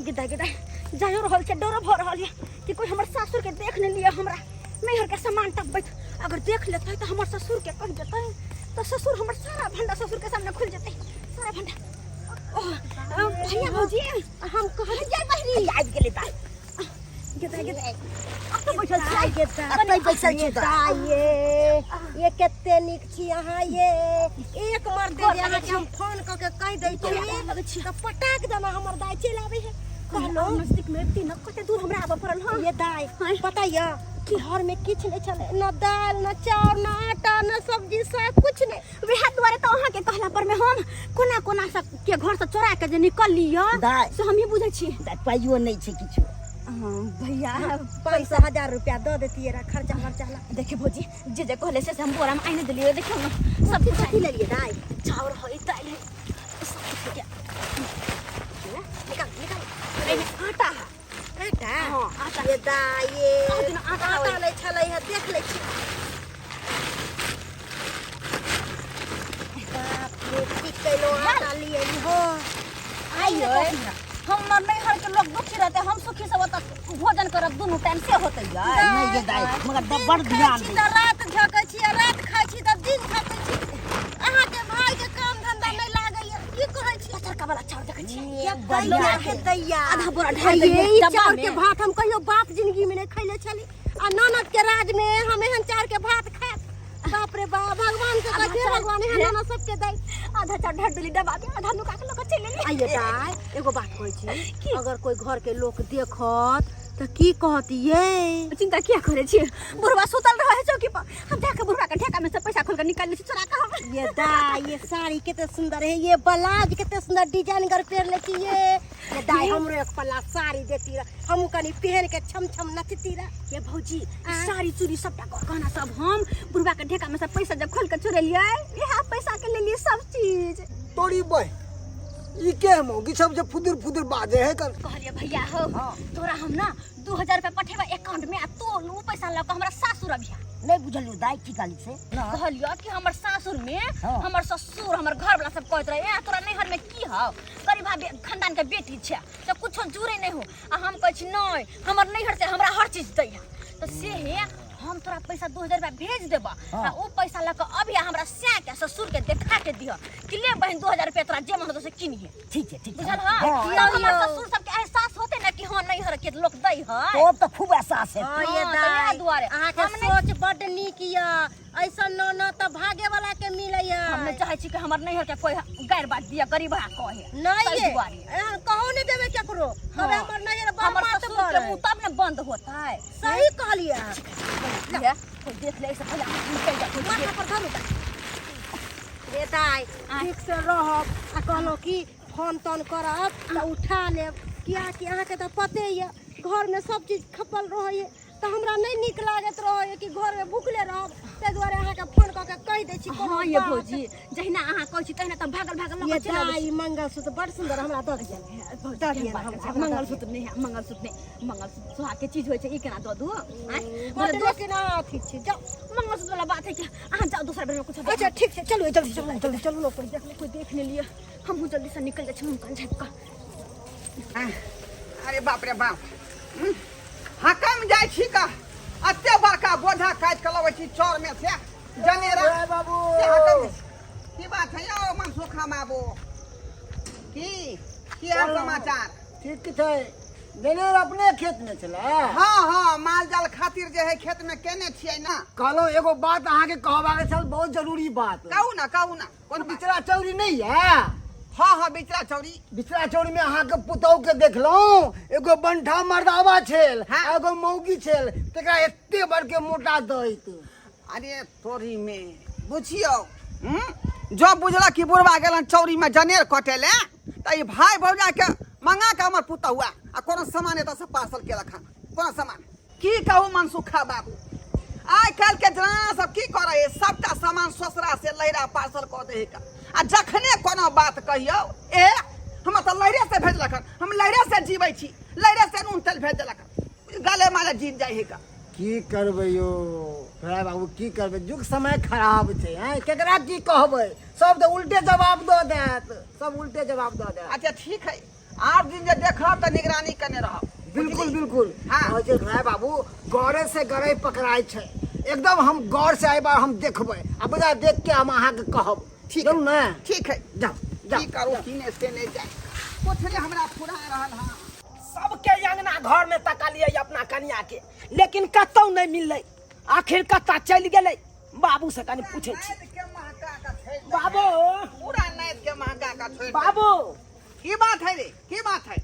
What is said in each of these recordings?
गिदा गिदा जायो रहल छै, डरो भऽ रहल यऽ कि कोई हमर सासुर के देख नहि लिअ हमरा नैहर के सामान टपबैत। अगर देख लेतै तऽ हमर ससुर के कहि देतै तऽ ससुर हमर सारा भंडा ससुर के सामने खुलि जेतै सारा भंडा। ओह भैया भौजी हम कहै जाय बहिनी आबि गेलै दाइ। गिदा गिदा अब तऽ बैठल छियै। एतै बैसल छी दाइ। दाइ ये, ये कते नीक छी अहाँ ये। एक मर्दे जे अहाँके हम फोन कऽ के कहि दै छी तऽ पटाक देना हमर दाइ चलि आबै है। कहलहुँ नजदीक में अबती न, कते दूर हमरा आबऽ पड़ल। हँ ये दाइ, पता यऽ कि घर में किछु नहि छलै, न दालि न चाउर न आटा न सब्जी साग किछु नहि। वएह दुआरे तऽ अहाँके कहला पर में हम कोना कोना से के घर से चोरा के जे निकलली यऽ दाइ। से हमही बुझै छी। दाइ पाइयो नहि छै किछु। हाँ, भैया 500 1000 रुपया दऽ देतियै रऽ खर्चा खर्चा ला। देखियौ भौजी, जे जे कहले से हम बोरा में आनि देलियै। देखियौ ने सब कथी कथी लेलियै दाइ? चाउर है, दालि है, सब कुछ है। निकाल निकाल। एहिमे आटा है। आटा? हाँ, आटा। ये दाइ ये कहू दिन आटा आटा लाबै। नहि छलै है, देख लै छी। बाप रे, की कैलो आटा लिए हो। आइयो हमर नैहर के लोग दुखी रहते, हम सुखी से ओतऽ भोजन करब दुनू टाइम से होते यार। नहि ये दाइ, मगर दिन बड़ खाइ ध्यान छी दै। तऽ रात झकै छी आ रात खाइ छी तऽ दिन झकै छी। अहाँके भाई के काम धंधा नहि लागैया, की कहै छी? पचरका वाला चाउर देखै छी? ये दैया के दैया। आधा बोरा ढारि आइये, देलियै ई डब्बा चाउर में। के भात हम कहियो बाप जिंदगी में नहीं खैले छली आ ननद के राज में हम एहन चाउर के भात खायब। बाप रे बाप, भगवान से आधा कहै चाउर भगवान एहन ननद सबके दै। आधा चाउर ढारि देली डब्बा में, आधा नुका के लऽ कऽ चलि एली। आइये दाइ, एगो बात कहै छी, अगर कोई घर के लोक देखत तऽ की कहत ये? चिंता किया करै छी, बुढ़वा सुतल रहै है चौकी पर, हम जाके बुढ़वा के ढेका में से पैसा खोल के निकाल लै छी चोरा के हम। ये दाइ, ये साड़ी कते सुंदर है, ये ब्लाउज कते सुंदर डिजाइनगर पहिरले छी ये। ये दाइ, हमरो एक पल्ला साड़ी देती रह, हमहूँ कनी पहन के छम छम नचती रह। ये भौजी, साड़ी चूड़ी सबटा गहना सब हम बुढ़वा के ढेका में से पैसा जब खोल के चोरेलियै, इएह पैसा के लेलियै सब चीज। तोरी बह, ई के मौगी सब जे फुदुर फुदुर बाजे है कर। कहलियै भैया हो, तोरा हम ना 2000 रुपया पठेबा अकाउंट में आ तू उ पैसा लऽ कऽ हमरा सासुर अबिहा। नहि बुझलियौ दाइ, की कहली से? कहलियौ कि हमर सासुर में हाँ। हमर ससुर हमर घर वाला सब कहैत रहे, ए तोरा नैहर में की हौ, गरीबा खानदान के बेटी छै तऽ कुछो जुड़े नहि हो। आ हम कहै छी नहि, हमर नैहर से हमरा हर चीज दै है, तऽ से हे हम तोरा पैसा 2000 रुपया भेज देबा हाँ। आ उ पैसा लऽ कऽ अभी हमरा सैं के ससुर के देखा के दिह कि ले बहिन 2000 रुपया तोरा जे मन होतौ से किनिहे। ठीक छै, ठीक छै। बुझल हँ? हाँ, तब हमर ससुर सबके एहसास होते ना कि हाँ नैहर के लोक दै है। तब तऽ खूब एहसास हेतै। हाँ, ये हाँ, तऽ इएह दाइ, दुआरे। अहाँके हम नहि- सोच बड्ड नीक यऽ, ऐसन ननद तऽ भागे वाला के मिलैया। हम नहि चाहै छी कि हमर नैहर के कोई गैर बात दिया, गरीबा कहे। नहि ताहि ये, दुआरे। एहन कहू नहि देबै केकरो, कहबै हाँ। हमर नैहर बड़ हमर मात ससुर बड़ के है। मुंह तब ने बंद होतै। सही कहलियै। ये, कोई देख ले से पहिले निकल जा, कोई माथा देख। पर धरू दाइ। रे दाइ, ठीक से रहब आ कहलहुँ कि फोन तोन करब तऽ उठा लेब, कियाकि अहाँके तऽ पते यऽ घरमे सब चीज खपल रहैए तऽ हमरा नहि नीक लागैत रहैए कि घरमे भुखले रहब, ताहि दुआरे अहाँके फोन कऽ के कहि दै छी कोनो हाँ ये बात। भौजी, जहिना अहाँ कहै छी तहिना तऽ भागल भागल लऽ ये कऽ चलि अबै दाइ, छी। मंगलसूत्र बड़ सुंदर, हमरा दऽ दिअ। भौजी, दऽ केहन दिअ बात हमरा, करै छी? हमरा दऽ मंगलसूत्र नहि है, मंगलसूत्र नहि, मंगलसूत्र सुहाग के चीज होइ छै, ई केना दऽ दू? आँय? बड मगर दोस्त लेकिन अहाँ अथी छी, जाउ। मंगलसूत्र वाला बात है कि अहाँ जाउ दोसर बेर में कुछ। अच्छा ठीक छै, चलू जल्दी चलू, जल्दी चलू ने, कोई देख कोई देख नहि लिअ, हमहूँ जल्दी से निकल जाइ छी मुँह कान झाँपि कऽ। अरे बाप रे बाप, हकम जाइ छी का अते बड़का बोझा काटि के लबै छी चौर में से जनेरा। ए बाबू। से हकम की बात है यौ मनसुखा बाबू, की की हाल समाचार? ठीक छै। जनेर अपने खेत में छलै? हाँ हाँ, माल जाल खातिर जे है खेत में केने छियै ना। कहलहुँ एगो बात अहाँके कहबाक छल, बहुत जरूरी बात। कहू ना, कहू ना। कोन बिचरा चौरी नहीं है? हाँ हाँ, बिचरा चौरी। बिचरा चौरी में अहाँके पुतहु के देखलहुँ, एगो बंठा मर्दावा छेल, हाँ। एगो मौगी छेल, तकरा एते बड़के मोटा दैत। अरे तोरी में बुझियौ, जब बुझला कि बुढ़वा गेलन चौरी में जनेर कटे ले तऽ ई भाई भौजा के मंगा के हमर पुतहुआ आ कोनो सामान एतऽ से पार्सल केलक हन, कोनो सामान। की कहू मनसुखा बाबू, आइ काल्हि के जनाना सब की करे है, सबटा सामान ससुरा से लहरा पार्सल कऽ दे है का। आ जखने कोनो बात कहियौ, ए हमरा तऽ लहरे से भेजलक हन, हम लहरे से जीबै छी, लहरे से नून तेल भेज देलक हन, गले माले जीत जाइ है का। की करबै यौ भाई बाबू, की करबै, युग समय खराब छै। हैं केकरा की कहबै, सब तऽ उल्टे जवाब दऽ देत, सब उल्टे जवाब दऽ देत। अच्छा ठीक है, आठ दिन जे देखब तऽ निगरानी केने रहब। बिल्कुल बिल्कुल। हाँ। कहै छै राय बाबू गौरे से गरे पकड़ाइ छै, एकदम हम गौर से एहि बार हम देखबै आ बुझा देख के हम अहाँके कहब। ठीक चलू ने। ठीक है। जाओ जाओ। की करू की नहि से नहि जाय, कुछ नहि हमरा फुरा रहल हँ। सबके अंगना घर में तकलियै अपना कनिया के, लेकिन कतौ नहि मिललै। आखिर कतऽ चलि गेलै? बाबू से कनि पूछै छी। नाइद के महका के छोड़ि देबै। बाबू, पूरा नाइद के महका के छोड़ि देबै। बाबू, की बात है रे, की बात है?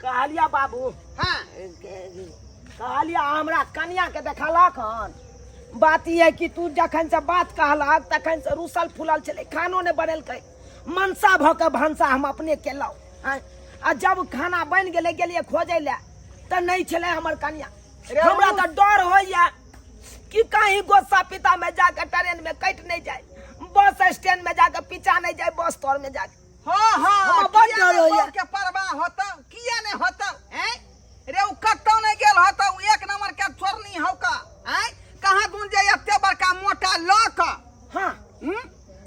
कहलिया बाबू। हाँ। कहलिया हमरा कनिया के देखलक हन? बात ई है कि तू जखन से बात कहलक तखन से रुसल फूलल छलै, खानो नहि बनेलकै। मनसा भऽ के भनसा हम अपने केलहुँ। आँय, आ जब खाना बनि गेलै, गेलियै खोजै लए तऽ नहि छलै हमर कनिया। रे हमरा उ- तऽ डर होइए कि कहीं गोस्सा पिता में जाके ट्रेन में कटि नहीं जाए, बस स्टैंड में जाके पीछा नहीं जाए, बस तर में जाके। हाँ हाँ। हमरा बड़ किया डर नहि होइए। बड़ के परवाह होतौ, किया नहि होतौ? हैं रे, उ कतौ नहि गेल होतौ, उ एक नंबर के चोरनी हौ का। हैं, कहाँ दून जे एते बड़का मोटा लऽ कऽ। हाँ। हम्म?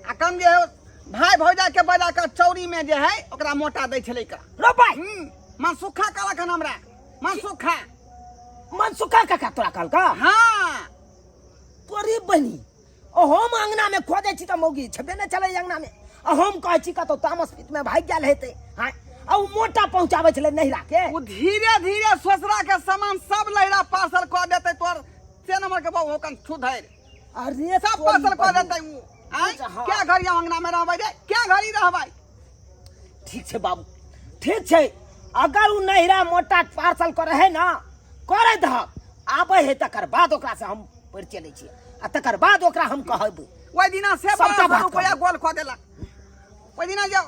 आ कम जे हो भाई भौजा के बजा कऽ चौरी में जे है ओकरा मोटा दै छलै का। रो भाई। मनसुखा कहलक हन हमरा, मनसुखा। मनसुखा काका तोरा कहलका? हाँ। तोरी बनी, ओ हम अंगना में खोजै छी तऽ मौगी छेबे नहि छलै अंगना में, आ हम कहै छी कतौ तामस पीत में भागि गेल हेतै। हाँ, आ उ मोटा पहुंचाबै छलै नैहरा के। उ धीरे धीरे ससुरा के सामान सब लहिरा पार्सल कऽ देतै तोर से नंबर के बहू होकन सुधरि। अरे सब तोरी पार्सल कऽ बहिन। देतै उ। आँय, अच्छा, हाँ। क्या घड़ी अंगना में रहबै रे, क्या घड़ी रहबै? ठीक छै बाबू, ठीक छै। अगर उ नैहरा मोटा पार्सल करे है ना, करे दहक, आबै है तकर बाद ओकरा से हम परिचय लै छियै आ तकर बाद ओकरा हम कहबै। ओहि दिना से सबटा 1200 बात रुपया कहबै। गोल कऽ देलक ओहि दिना जे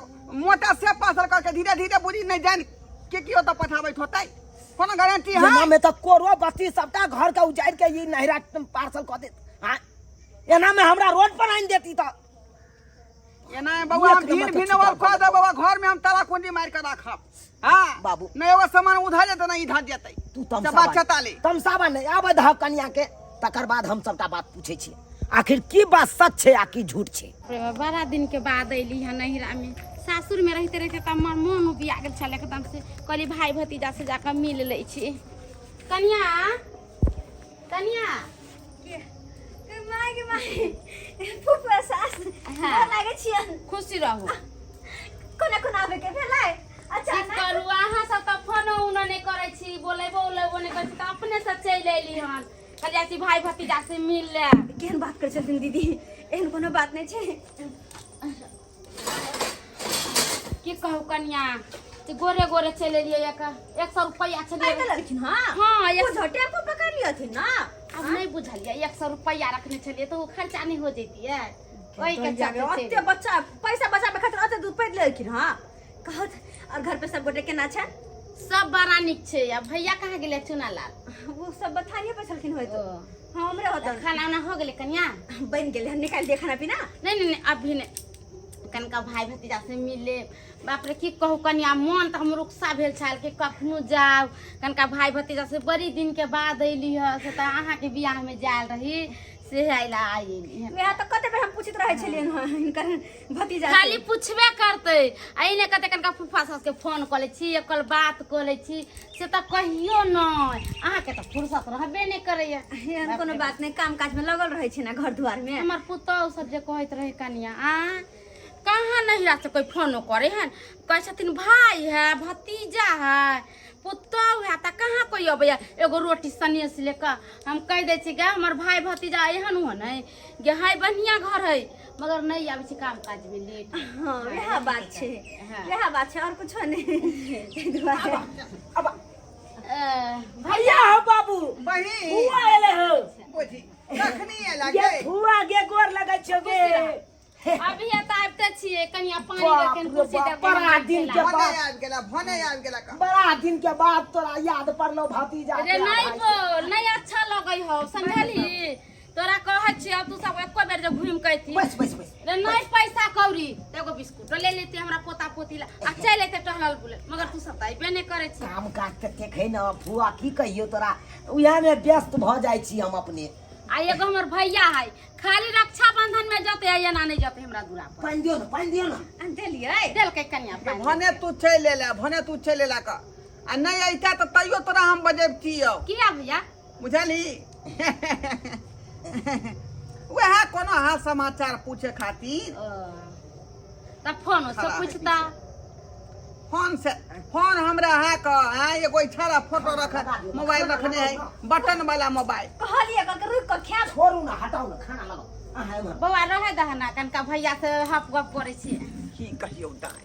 मोटा से पार्सल करके धीरे धीरे बुझी नहि जानि के की ओतऽ पठाबैत होतै, कोनो गारंटी है? एना में तऽ कोरो बत्ती सबटा घर के उजाड़ि के ई नैहरा पार्सल कऽ देत। हाँ, एना में हमरा रोड पर आनि देती तऽ। एना बउआ हम एक नंबर भिन के भिन छुपा और कऽ देब बउआ, घर में हम ताला कुंडी मारि कऽ राखब। हाँ बाबू। नहि एगो सामान उधर जेतै नहि इधर जेतै। तू से तमसाबा बात नहि। चता ले। तमसाबा नहि, आबै दहक कनिया के, तकर बाद हम सबटा बात पूछै छियै, आखिर की बात सच छै आ की झूठ छै। रे, बड़ा दिन के बाद अयली हँ नैहरा में। सासुर में रहते रहते तऽ हमर मोन उबिया गेल छल एकदम से। कहली भाई भतीजा से जाकऽ मिल लै छी। कनिया, कनिया। के माय के माय, फुफा सास। हाँ। गोर लागै छियन। खुशी रहू। कोना कोना आबै के भेलै की अचानक? करू, अहाँ सब तऽ फोनो उनो नहि करै छी, बोलेबो उलेबो नहि करै छी, तऽ अपने से चलि अयली हन। कहलियै जाइ छी भाई भतीजा से मिल ले। केहन बात करै छथिन दीदी, एहन कोनो बात नहि छै। की कहू कनिया, से गोरे गोरे चलि एलियै। एक 100 रुपैआ छलियै। पैदल एलखिन? हँ हाँ, एक- बुझो टेम्पू पकड़ लियथिन ना। आब नहि बुझलियै, 100 रुपैआ रखने छलियै तऽ ओ खर्चा नहि हो जैतियै, ओहि के चलते ओते चलि बच्चा पैसा बचाबे खातिर ओते दूर पैदल एलखिन। हँ, कहत और घर पे सब गोटे केना छै? सब बड़ा नीक छै। आ भैया कहाँ गेलै चुना लाल? वो सब बथानिए पर छलखिन होइत। ओ। हाँ, हमरे होतन। खाना उना हो गेलै कनिया? बनि गेलै, हम निकालि दिए खाना पीना? नहीं नहीं नहीं, अभी नहीं, कनिका भाई भतीजा से मिले। बाप रे, की कहू कनिया, मन तऽ हमर उकसा भेल छल कि कखनो जाउ कनिका भाई भतीजा से। बड़ी दिन के बाद अयली हँ, से तऽ अहाँके बियाह में जायल रही से अयला आइ अयली हँ। वएह तऽ कते बेर हम पूछैत रहै छलियनि हँ हिनकर भतीजा से। खाली पूछबे करतै आ ई नहि कहतै कनिका फूफा सासके फोन कऽ लै छी, एकल बात कऽ लै छी, से तऽ कहियो नहि। अहाँके तऽ फुर्सत रहबे नहि करैया। एहन कोनो बात नहि, काम काज में लगल रहै छै ने घर दुआर में। हमर पुतहु सब जे कहैत रहे, कनिया आ कहाँ नहिरा से कोई फोनो करे हन? कहै छथिन भाई है, भतीजा है, पुतहु है, तऽ कहाँ कोई अबैया एगो रोटी सनेस लेकर? हम कहि दै छी गे, हमर भाई भतीजा एहन हो नहीं गे, है बढ़िया घर है, मगर नहीं आबै छै, काम काज में लेट। हाँ, वएह बात छै। हाँ। वएह बात छै, और कुछो नहि, ताहि दुआरे। अब भैया भैया हो बाबू। बहिन। फुआ एले हो। बुझी कखनी एला गे गे? फुआ गे, गोर लगै छियौ गे। अभी तऽ आबिते छियै कनिया, पानी बाप देखन रे कुर्सी बाप, देबै। बड़ा दिन के भने बाद आबि गेला, भने आबि गेला का। बड़ा दिन के बाद तोरा याद पड़लो भतीजा रे के नहीं भाई। बोल, नहीं अच्छा लगै हौ, समझली? तोरा कहै छियौ, तू सब एको बेर जे घुमि के अयती। बस बस बस। रे नहीं पैसा कौड़ी तऽ एगो बिस्कुटो ले लेती हमरा पोता पोती ला आ चलि अयते टहलल बुलल, मगर तू सब तऽ अयबे नहि करै छी। काम काज तऽ देखै न फुआ, की कहियौ तोरा, उएह में व्यस्त भऽ जाइ छी हम अपने। आ एगो हमर भैया है खाली रक्षाबंधन में जते आ एना नहीं जते हमरा दूरा पर। पानि दियौ ने, पानि दियौ ने। देलियै। देलकै कनिया पानि। भने तू चलि एला, भने तू चलि एला का आ नहीं अइता तऽ तैयो तोरा हम बजैबतियौ। किया भैया? बुझलही, वएह कोनो हाल समाचार पूछे खातिर। ओ, तब फोन से खड़ा है। पूछता। फोन से फोन हमरा है क है एगो इछारा फोटो रख मोबाइल रखने है, बटन वाला मोबाइल। कहलियै कहलकै रुकि कऽ खायब। छोड़ू ने, हटाउ ने, खाना लगाउ अहाँ एम्हर। बौआ रहे दह ना, कनका भैया से हप गप करै छियै। की कहियौ दाइ,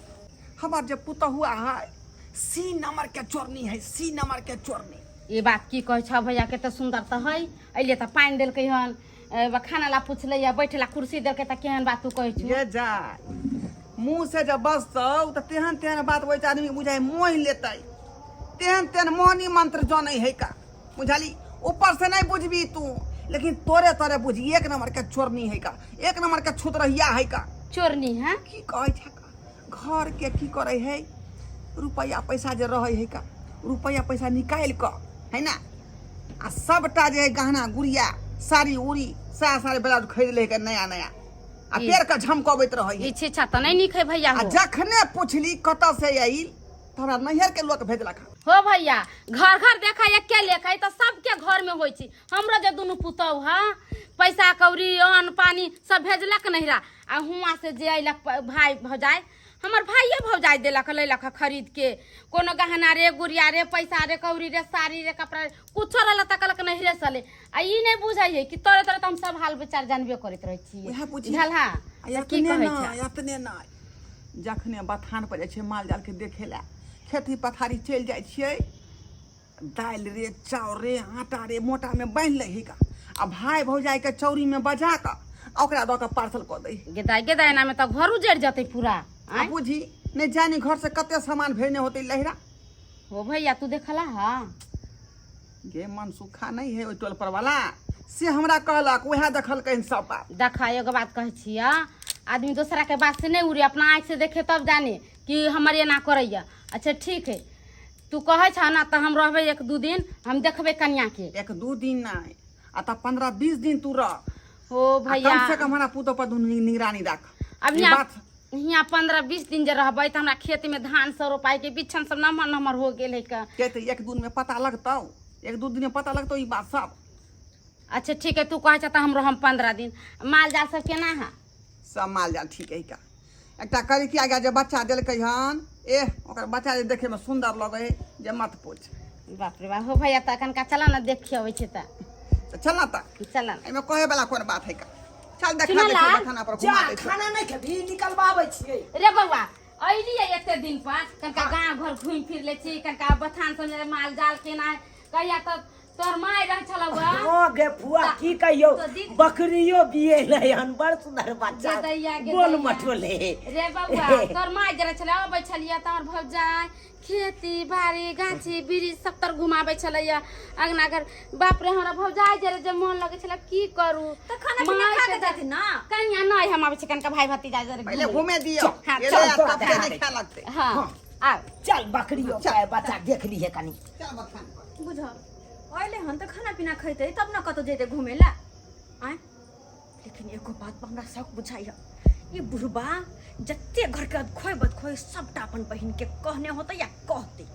हमर जे पुतहुआ है सी नंबर के चोरनी है, सी नंबर के चोरनी। ई बात की कहै छह भैया के, तऽ सुन्दर तऽ है, अइले तऽ पानि देलकै हन, खाना ला पूछलै या बैठे ला कुर्सी देलकै, तऽ केहन बात तू कहै छु? ये जाय मुँह से जब बजतौ तऽ तेहन तेहन बात होइ छै आदमी बुझाइ मोहि लेतै, तेहन तेहन मोहनी मंत्र जनै है का, बुझली? ऊपर से नहीं बुझबी तू, लेकिन तोरे तोरे बुझी। एक नंबर के चोरनी है का, एक नंबर के छुतरहिया है का। चोरनी है? की कहै छै का, घर के की करै है, रुपैआ पैसा जे रहै है का, रुपैआ पैसा निकालि कऽ है ना, आ सबटा जे है गहना गुड़िया साड़ी उड़ी साया साड़ी ब्लाउज खरीद ले के नया नया आ पेड़ के झमकबैत रहै है। ई छिछा तऽ नहि नीक है भैया। आ हो जखने पुछली कतऽ से आइल तऽ हमरा नैहर के लोक भेजलक हन। हो भैया, घर घर देखा एके लेखा, ई तऽ सबके घर में होइ छै। हमरो जे दुनू पुतहु है पैसा कौड़ी अन्न पानी सब भेजलक नैहरा, आ हुआँ से जे अयलक भाय भौजाइ, हमर भाइये भौजाइ देलक लैलक खरीद के कोनो गहना रे गुड़िया रे पैसा रे कौड़ी रे साड़ी रे कपड़ा रे कुछो रहल तऽ कहलक नैहरे से ले। आ ई नहि बुझै है कि तोरे तोरे तऽ हम सब हाल विचार जानबे करैत रहै छियै। उएह बुझी। बुझल हा? आ तऽ की एतने कहै नहि छै? एतने नहि, जखने बथान पर जाइ छियै माल जाल के देखे लए, खेती पथारी चलि जाइ छियै, दालि रे चाउर रे आटा रे मोटा में बान्हि लै हिका आ भाय भौजाइ के चौरी में बजा कऽ आ ओकरा दऽ कऽ पार्सल कऽ दै। गेदाइ गेदाइ, एना में तऽ घर उजड़ि जेतै पूरा। आ बुझी नहि जानी घर से कते सामान भेजने होतै लहिरा। हो भैया, तू देखला हा? गे मन सुखा नहीं है ओहि टोल पर वाला, से हमरा कहलक, उएह देखलकै हन सब बात। देखा, एगो बात कहै छियै, आदमी दोसरा के बात से नहीं उड़े, अपना आँखि से देखे तब जाने कि हमर एना करैया। अच्छा ठीक है, तू कहै छह ना तऽ हम रहबै एक दू दिन, हम देखबै कनिया के। एक दू दिन नहीं, आ तऽ 15-20 दिन तू रह। हो आ भैया, कम से कम हमरा पुतोह पर दुनू निगरानी राख। अब ई हियाँ बात हियाँ 15-20 दिन जे रहबै तऽ हमरा खेत में धान सब रोपाय के बिछन सब नमहर नमहर हो गेल है का। के तऽ एक दू दिन में पता लगतौ, एक दू दिन में पता लगतौ ई बात सब। अच्छा ठीक है, तू कहै छह तऽ हम रहम 15 दिन। माल जाल सब केना है? सब माल जाल ठीक है का। एकटा करिकिया गाय जे बच्चा देलकै हन, एह ओकर बच्चा जे देखे में सुंदर लगै है जे मत पूछ। बाप रे बाप। हो भैया, तऽ कनका चल ना देखि अबै छै तऽ। तऽ चल ना तऽ। चल ना। एहिमे कहै वाला कोन बात है का, चल देखा सुनला? दै छियौ, बथाना पर जा घुमा दै छियौ। खाना नहि खेबही, निकलबाबै छियै। रे बौआ, अयलियै एते दिन पर, कनका गाँव घर घुमि फिर लै छी, कनका बथान सब में माल जाल केना है। कहिया तऽ तोहर माय रहै छलौ गा। हँ गे फुआ, की कहियौ, तो दी- बकरियो बिएलै हन, बड़ सुंदर बच्चा। गे दैया, गे गोल दैया। मटोले। रे बौआ, तोहर माय जे रहै छलै, अबै छलियै तऽ हमर भौजाइ खेती बाड़ी गाछी वृक्ष सब तर घुमाबै छलैया, अंगना घर। बाप रे, हमरा भौजाइ जे रहै जे मोन लगै छलै, की करू। तऽ खाना पीना माय खा के के जेथिन ना? कनिया नहि, हम आबै छी कनका भाई भतीजा जरे पहिले घुमै। घुमे दियौ। हाँ, एलै चल, आ चल, तब चल। नहि खाय लगतै। हाँ आब चल, बकरियो के बच्चा देख लीहे कनी। चल बथान पर। बुझल अइले हन तऽ खाना पीना खैतै तब ने कतौ जेतै घुमै लए। आँय, लेकिन एगो बात पर हमरा शौक बुझाइया, ई बुढ़बा जते घर के अदखोइ बदखोइ सबटा अपन बहिन के कहने होतै या कहतै।